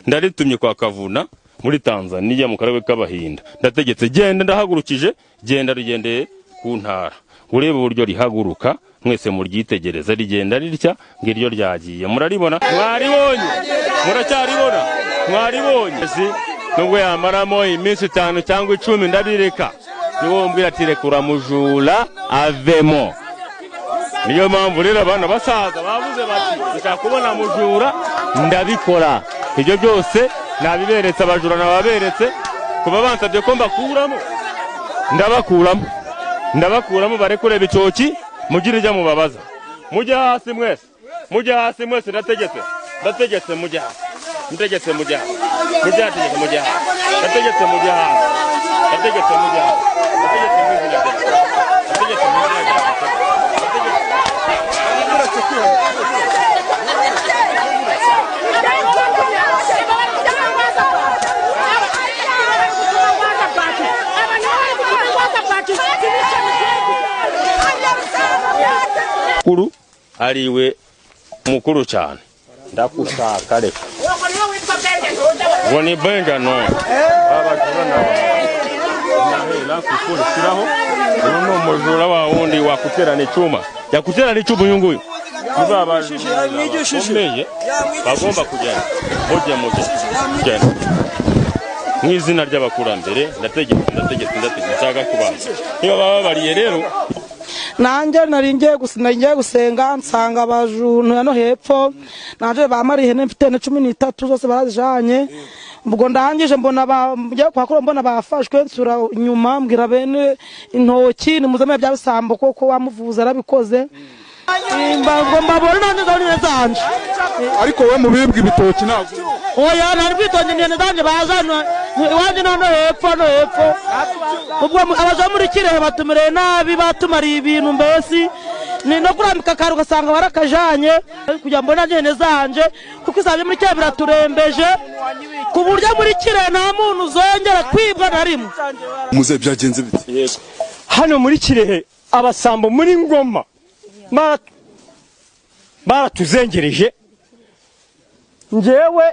Ndaritumye kwa Kavuna muri Tanzania, mu karere k'Abahinda. Ndategetse, genda, ndahagurukije, genda. Rigendeye ku ntara, urebe uburyo rihaguruka. Mwese muryitegereza, rigenda ritya. Ngiryo ryagiye, muraribona? Mwaribonye? Muracyaribona? Mwaribonye? Si nubwo yamaramo iminsi 5 cyangwa 10, ndabireka. Niwo mbwira ati: "Rekura mujura avemo." Niyo mpamvu rero abana basaza bavuze bati: "Dushaka kubona mujura." Ndabikora ibyo byose, nabiberetse. Abajura nababeretse. Kuba bansabye ko mbakuramo, ndabakuramo, ndabakuramo. Barekure ibicoki, mugire ijya mubabaza. Mujye hasi mwese, mujye hasi mwese. Ndategetse, ndategetse, mujye hasi. Ndategetse, mujye hasi, mujye hasi. Mujye hasi, ndategetse, mujye hasi. Ndategetse, mujye hasi. Ndategetse mu izina rya, ndategetse mu izina rya. Mukuru ariwe mukuru cyane, ndakushaka. Reka ngo ni Benja. Abajura nahera kukurishyiraho. Uyu ni umujura wa wundi wakuterana icyuma, yakuterana icyuma. Uyu nguyu niba abajura bakomeye bagomba kugenda. Mujye, mujye, genda mu izina ry'abakurambere. Ndategetse, ndategetse, ndategetse. Nshaka kubanza niba bababariye rero. Nanjye nari ngiye gusenga, nsanga abajura no hepfo. Nanjye bamara ihene mfite na 13 zose barazijanye. Ubwo ndangije mbona ngiye kwa kuro, mbona bafashwe. Nsura inyuma, mbwira bene intoki: "Nimuzame bya bisambo koko wamuvuza arabikoze." Ngo mbabone nanjye ndabona ihene zanje. Ariko we mu bibwa ibitoki ntabwo? Oya, ntari bwitonde. Ihene zanje bazana iwanjye no hepfo, no hepfo. Ubwo abaja muri Kirehe batumereye nabi, batumariye ibintu. Mbese ni no kurambika akantu ugasanga barakajanye, kugira ngo mbone ihene zanje, kuko izabyo muri Kirehe biraturembeje, ku buryo muri Kirehe nta muntu uzongera kwibwa na rimwe. Muze, byagenze bite? Hano muri Kirehe abasambo muri Ngoma baratuzengereje. Njyewe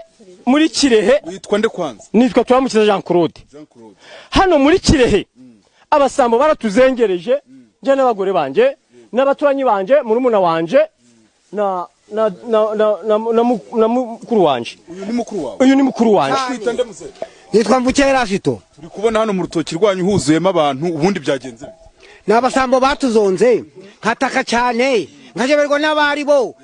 muri Kirehe. Witwa nde kwanza? Nitwa Turamukiza Jean Claude. Jean Claude. Hano muri Kirehe abasambo baratuzengereje, njye n'abagore banje n'abaturanyi banje, murumuna wanje na na na na na na mukuru wanje. Uyu ni mukuru wawe? Uyu ni mukuru wanje. Kwita nde, muze? Nitwa Mvukera Rashito. Turi kubona hano mu rutoki rwanyu huzuyemo abantu. Ubundi byagenze bite? Ni abasambo batuzonze, nkataka cyane, nkajeberwa n'abari bo.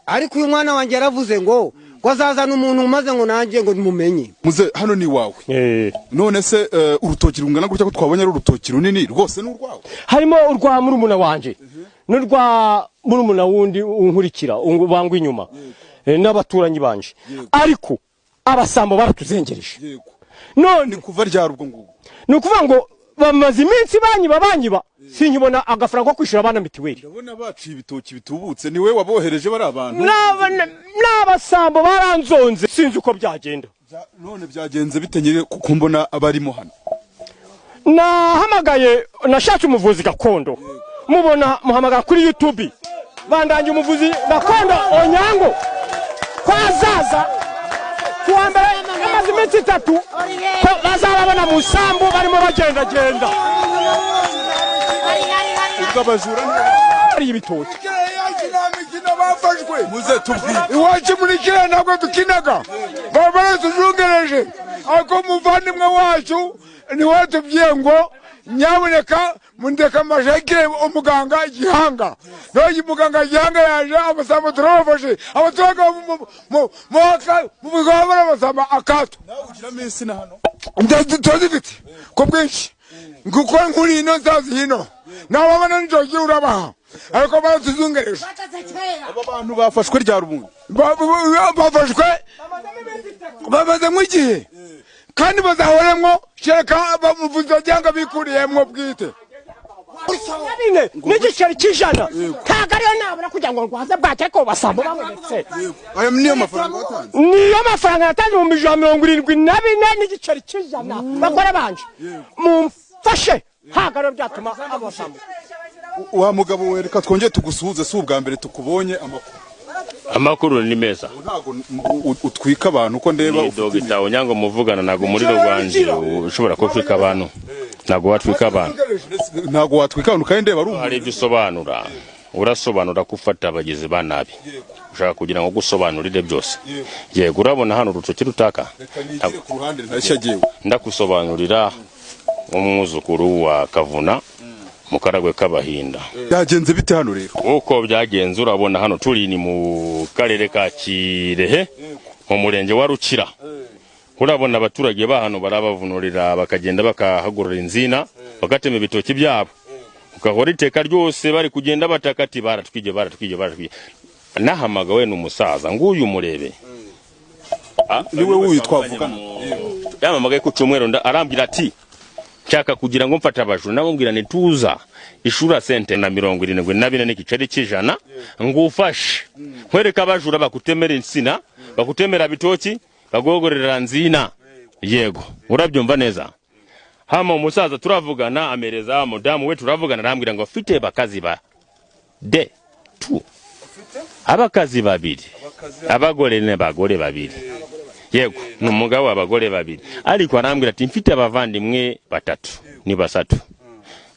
Ariko uyu mwana wanjye yaravuze ngo azazana umuntu maze ngo nanjye ngo mumenye. Muze, hano ni iwawe? Eh. None se urutoki rungana gutya, ko twabonye ari urutoki runini rwose, ni urwawe? Harimo urwa murumuna wanje n'urwa murumuna wundi unkurikira bangwa inyuma, n'abaturanyi banje, ariko abasambo baratuzengereje. None Ni kuva ryari ubwo ngubwo? Ni ukuvuga ngo bamaze iminsi banyiba, banyiba, sinkibona agafaranga ko kwishyura abana mitiweli. Ndabona baciye ibitoki bitubutse. Ni we wabohereje bari abantu? N'abasambo baranzonze, sinzi uko byagenda. None byagenze bite nyine, kuko mbona abarimo hano? Nahamagaye, nashatse umuvuzi gakondo, mubona muhamagara kuri YouTube, bandangiye umuvuzi gakondo Onyango ko azaza kuwa mbere. Amaze iminsi 3 ko bazababona mu isambu barimo bagendagenda. Ubwo abajura ari ibitoki. Bafashwe. Muze, tubwire. Iwacu muri Kirehe ntabwo dukinaga, baba baratuzungereje. Ariko umuvandimwe wacu niwe tubwiye ngo: "Nyabuneka mundeka amashakire umuganga Gihanga." None umuganga Gihanga yaje, amasamba turabafashe. Abaturage mu amasamba akato. Nawe ugiramo insina hano? Turazifite ku bwinshi, kuko nkuri ino nsazi hino nababona njogi urabaha, ariko baratuzungereje. Aba bantu bafashwe ryari ubundi? Bafashwe bamazemo igihe, kandi bazahoremwo kereka bamuvuzi cyangwa bikuriyemwo bwite. Bine n'igiceri cy'ijana ntabwo ariyo nabura kugira ngo rwaze bwacye, ariko basambo babonetse. Aya niyo mafaranga watanze? Niyo mafaranga yatanze, 174,000 n'igiceri cy'ijana. Bagore banje, mumfashe, ntabwo ariyo byatuma abo basambo. Wa mugabo we, reka twongere tugusuhuze, si ubwa mbere tukubonye. Amakuru? Amakuru ni meza. Ntabwo utwika abantu uko ndeba. Ni Dogita Onyango muvugana. Ntabwo umuriro gwanje ushobora kutwika abantu, ntabwo watwika abantu. Ntabwo watwika abantu kandi ndeba ari Hari ibyo usobanura, urasobanura ko ufata abagizi ba nabi, ushaka kugira ngo gusobanurire byose. Yego, urabona hano urutoki rutaka. Reka nigire ku ruhande, ntashya jyewe. Ndakusobanurira umwuzukuru wa Kavuna mu Karagwe k'Abahinda. Byagenze bite hano rero? Uko byagenze, urabona hano turi ni mu karere ka Kirehe, mu murenge wa Rukira. Urabona abaturage ba hano barabavunurira, bakagenda bakahagurura inzina, bagatema ibitoki byabo, ukahora iteka ryose bari kugenda bataka ati baratwige, baratwige, baratwige. Nahamagawe n'umusaza nguyu murebe. Niwe wuyu twavugana? Yamamagaye ku cyumweru, arambwira ati nshaka kugira ngo mfate abajura. Namubwira nti tuza ishura sente na 74 n'igiceri cy'ijana, ngufashe nkwereka abajura bakutemera insina, bakutemera bitoki, bagogorera nzina. Yego, urabyumva neza. Hama umusaza turavugana, amereza mudamu we, turavugana, arambwira ngo afite bakazi ba de tu, abakazi babiri, abagore n'abagore babiri. Yego, ni umugabo w'abagore babiri, ariko arambwira ati mfite abavandimwe batatu, ni basatu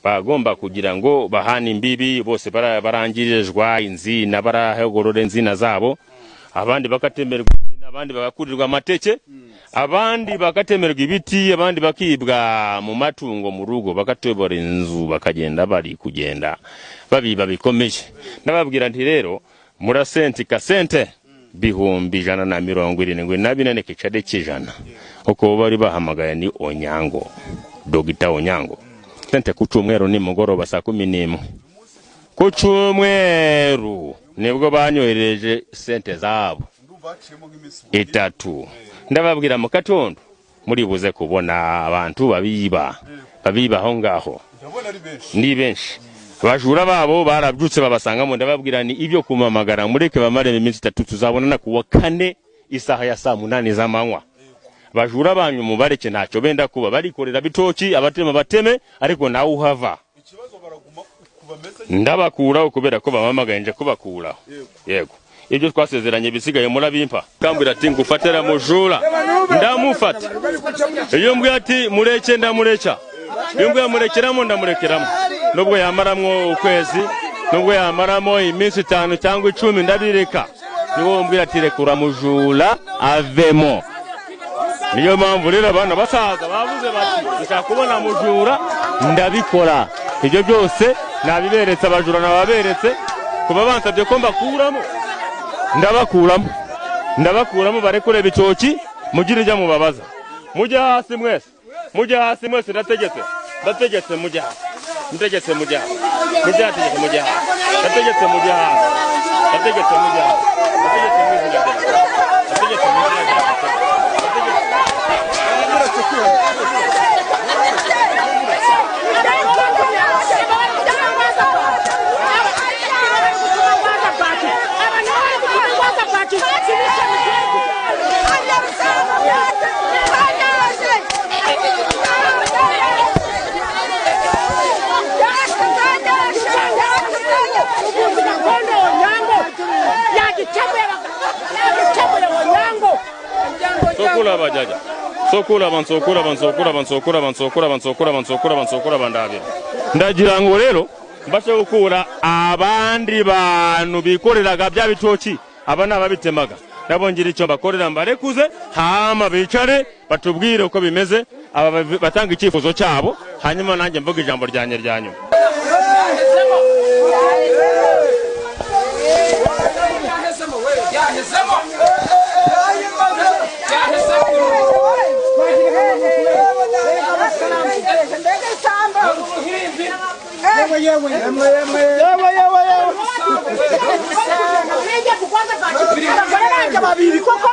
bagomba kugira ngo bahane imbibi bose, barangirizwa inzina, barahogorora inzina zabo, abandi bakatemerwa inzina, abandi bagakurirwa amateke, abandi bakatemerwa ibiti, abandi bakibwa mu matungo mu rugo, bakatobora inzu, bakagenda bari kugenda babiba bikomeye. Ndababwira nti rero murasenti kasente 174,000 n'igiceri cy'ijana. Uko bari bahamagaye ni Onyango, Dogita Onyango. Sente ku cyumweru nimugoroba saa 11 ku cyumweru nibwo banyohereje sente zabo itatu. Ndababwira mu katondo muri buze kubona abantu babiba, babiba aho ngaho. Ndabona ari benshi. Ni benshi, abajura babo barabyutse babasangamo. Ndababwira ni ibyo kumamagara, mureke bamare iminsi 3, tuzabonana ku wa kane isaha ya saa 8 z'amanywa. Abajura banyu mubareke, ntacyo benda kuba, barikorera bitoki, abatema bateme, ariko nawe uhava. Ikibazo baraguma kubameze. Ndabakuraho kubera ko bamamagaye, nje kubakuraho. Yego, ibyo twasezeranye bisigaye murabimpa. Kambwira ati ngufatira mujura, ndamufata. Iyo mbwiye ati mureke, ndamureka. Iyo mbwiye murekeramo, ndamurekeramo, nubwo yamaramwo ukwezi, nubwo yamaramo iminsi 5 cyangwa 10, ndabireka. Niwo mbwira ati rekura mujura avemo. Niyo mpamvu rero abana basaza bavuze bati dushaka kubona mujura, ndabikora. Ibyo byose nabiberetse, abajura nababeretse. Kuba bansabye ko mbakuramo, ndabakuramo, ndabakuramo. Barekure ibitoki, mugire ijya mubabaza. Mujye hasi mwese, mujye hasi mwese, ndategetse, ndategetse, mujye hasi, ndategetse, mujye hasi, mujye hasi, mujye hasi, ndategetse, mujye hasi, ndategetse, mujye hasi, ndategetse mu izina rya Yesu, ndategetse mu izina rya Yesu, ndategetse. Sokulaba jaja, sokulaba, nsokulaba, nsokulaba, nsokulaba, nsokulaba, nsokulaba, nsokulaba, nsokulaba. Ndabira ndagira ngo rero mbashe gukura abandi bantu bikoreraga bya bitoki, aba ni ababitemaga, nabo ngira icyo mbakorera, mbarekuze, hama bicare batubwire uko bimeze, aba batanga icyifuzo cyabo, hanyuma nanjye mvuga ijambo ryanjye rya nyuma. Yewe yewe yewe. Abagore banjye babiri koko.